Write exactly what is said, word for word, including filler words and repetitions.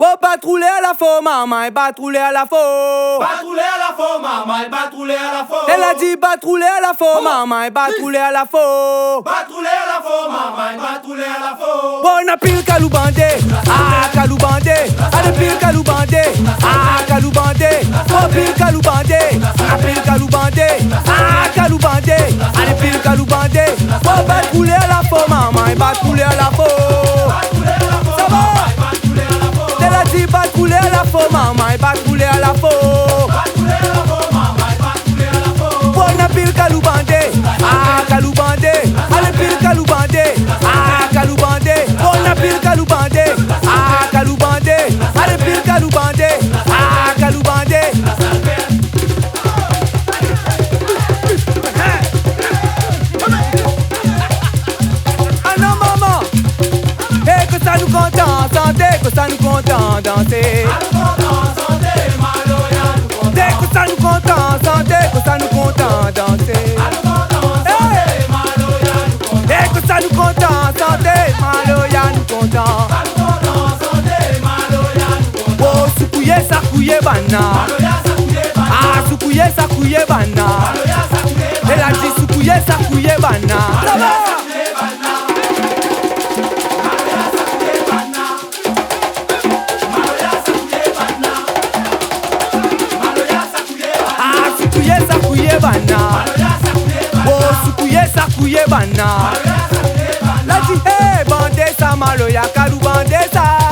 Wo, bat roulèr la fo, marmay, bat roulèr la fo. Bat roulèr la fo, marmay, bat roulèr la fo. Èl la di bat roulèr la fo, marmay, bat roulèr la fo. Bat roulèr la fo, marmay, bat roulèr la fo. Wo, na pil kaloubandé, ah, kaloubandé. Alé, pil kaloubandé, ah, kaloubandé. Wo, pil kaloubandé, ah, pil kaloubandé, ah, kaloubandé. Alé, pil kaloubandé. Wo, bat roulèr la fo, marmay, bat roulèr la fo. Sa va? Èl la di bat roulèr la fo, marmay, bat roulèr la fo. Wo, na pil kaloubandé, ah, kaloubandé. Alé, pil kaloubandé, ah, kaloubandé. Wo, na pil kaloubandé, ah, kaloubandé. Alé, pil kaloubandé, ah, kaloubandé. Ah non, momon. É, kosa nou kontan, santé, kosa nou kontan, dansé. É, kosa nou kontan, santé, kosa nou kontan, dansé. É, kosa nou kontan, santé, maloya nou kontan. Wo, soukouyé, sakouyé, banna. Ah, soukouyé, sakouyé, banna. Èl la di soukouyé, sakouyé, banna. Sa va? Ah, soukouyé, sakouyé, banna. Wo, soukouyé, sakouyé, banna. La di, hé, bandé sa, maloya, kaloubandé sa.